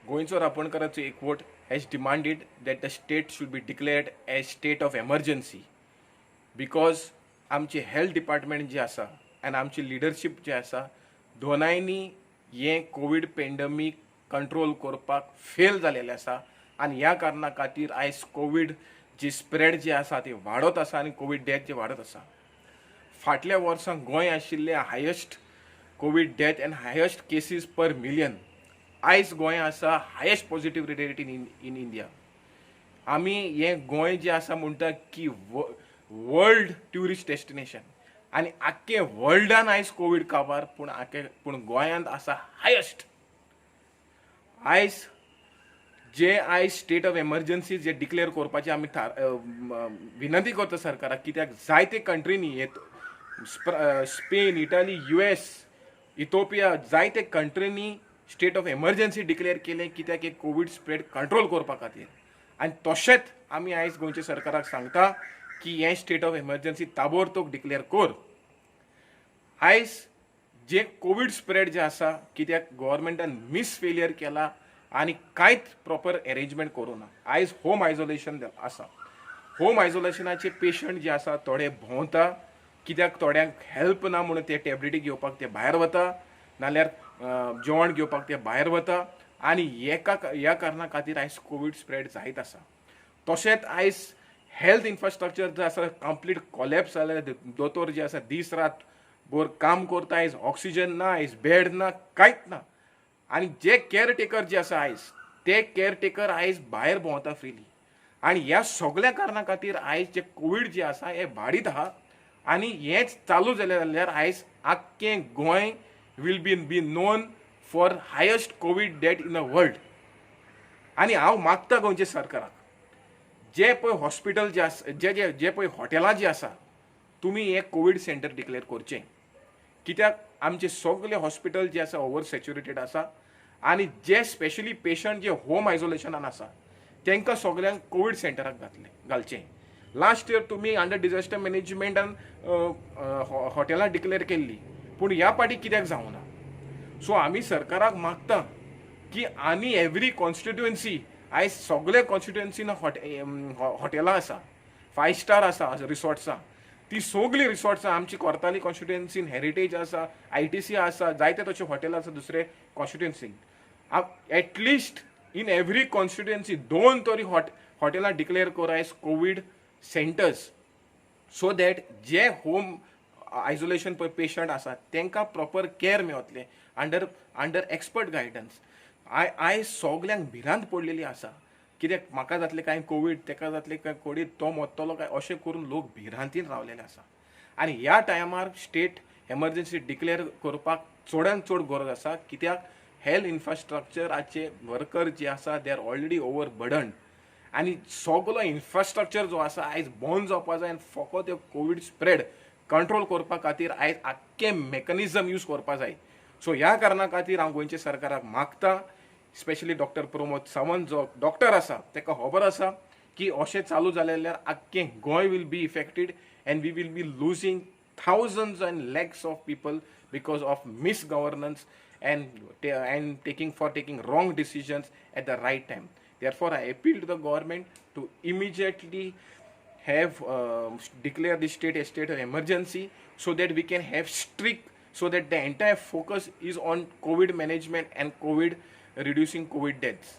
गोंयचो रापणकाराचो एकवट has demanded that the state should be declared as state of emergency, because आमचे health department जे आसा आनी आमची लिडरशीप जे आसा, दोनांयनी हें कोवीड पेंडमीक कंट्रोल करपाक फेल जालेलें आसा. आनी ह्या कारणा खातीर आयज कोवीड जी स्प्रेड जी आसा ती वाडत आसा आनी कोवीड डेथ जी वाडत आसा. फाटल्या वर्सां गोंय आशिल्लें highest Covid death and highest cases per million. आयज गोंय आसा highest positive rate in India. आमी हें गोंय जें आसा म्हणटा की वर्ल्ड ट्युरिस्ट डेस्टिनेशन आनी आख्खे वर्ल्डान आयज कोवीड काबार, पूण आख्खे पूण गोंयांत आसा हायस्ट. आयज जे आयज state of emergency J declare करपाचे आमी विनंती करता सरकाराक, कित्याक जायते कंट्रींनी, हे स्पेन, इटाली, यूएस, इथोपिया, जायते कंट्रींनी स्टेट ऑफ एमर्जन्सी डिक्लेअर केलें, कित्याक हे कोवीड स्प्रेड कंट्रोल करपा खातीर. आनी तशेंच आमी आयज गोंयच्या सरकाराक सांगता की हें स्टेट ऑफ एमर्जन्सी ताबडतोब डिक्लेअर कर. आयज जे कोवीड स्प्रेड जे आसा, कित्याक गव्हर्मेंटान मिस फेलियर केला आनी कांयच प्रॉपर एरेंजमेंट करूं ना. आयज होम आयसोलेशन आसा. होम आयसोलेशनाचे पेशंट जे आसा, थोडे भोंवता, कित्याक थोड्यांक हेल्प ना म्हणून ते टॅबलेटी घेवपाक ते भायर वता, नाल्यार जेवण घेवपाक ते भायर वता. आनी एका ह्या कारणा खातीर आयज कोवीड स्प्रेड जायत आसा. तशेंच आयज हेल्थ इन्फ्रास्ट्रक्चर जे आसा कंप्लीट कॉलॅप्स जालें. दोतोर जे आसा दीस रात भर काम करता. आयज ऑक्सिजन ना, आयज बेड ना, कांयच ना. आनी जे केअर टेकर जे आसा आयज, ते केअर टेकर आयज भायर भोंवता फ्रिली. आनी ह्या सगळ्या कारणा खातीर आयज जे कोवीड जे आसा हे वाडीत आहा. आनी हेंच चालू जालें जाल्यार आयज आख्खें Goa will be known for highest Covid death in the world. आनी हांव मागता गोंयच्या सरकाराक, जे पळय हॉस्पिटल जे आसा, जे जे जे पळय हॉटेलां जी आसा, तुमी हें कोवीड सेंटर डिक्लेअर करचें, कित्याक आमचे सगळे हॉस्पिटल जे आसा ओवर सॅच्युरेटेड आसा. आनी जे स्पेशली पेशंट जे होम आयसोलेशनान आसा, तांकां सगल्यांक कोवीड सेंटराक घालचें. लास्ट इयर तुमी अंडर डिझास्टर मॅनेजमेंटान हॉटेलां डिक्लेअर केल्ली, पूण ह्या पाटी कित्याक जावना? सो आमी सरकाराक मागता की आनी एवरी कॉन्स्टिट्युएन्सी, आयज सगळे कॉन्स्टिट्युएन्सीन हॉटेलां आसा, फायव स्टार आसा रिसॉर्ट्सां, ती सगळीं रिसॉर्ट्सां आमची कोर्ताली कॉन्स्टिट्युएन्सीन हेरिटेज आसा, आयटीसी आसा, जायते तशे हॉटेल आसा दुसरे कॉन्स्टिट्युएन्सीन. At least in every constituency दोन तरी हॉटेलां डिक्लेअर कर as Covid centres, so that जे होम आयसोलेशन पळय पेशंट आसा तांकां प्रॉपर केअर मेवतलें अंडर एक्सपर्ट गायडन्स. आयज सगल्यांक भिरांत पडलेली आसा, कित्याक म्हाका जातलें काय कोवीड, तेका जातलें काय कोवीड, तो मरतलो काय, अशें करून लोक भिरांतीन रावलेले आसा. आनी ह्या टायमार स्टेट एमर्जन्सी डिक्लेअर करपाक चडान चड गरज आसा, कित्याक हेल्थ इन्फ्रास्ट्रक्चराचे वर्कर जे आसा, they are already over burden. आनी सगलो इन्फ्रास्ट्रक्चर जो आसा आयज बंद जावपा जाय आनी फकत कोवीड स्प्रेड कंट्रोल करपा खातीर आयज आख्खें मेकॅनिजम यूज करपा जाय. सो ह्या कारणा खातीर हांव गोंयच्या सरकाराक मागता, स्पेशली डॉक्टर प्रमोद सावंत जो डॉक्टर आसा, ताका खबर आसा की अशें चालू जालें जाल्यार आख्खें Goa will be affected and we will be losing thousands and lakhs of people because of misgovernance and taking for taking wrong decisions at the right time. Therefore, I appeal to the government to immediately have declare the state a state of emergency so that we can have strict, so that the entire focus is on COVID management and COVID reducing COVID deaths.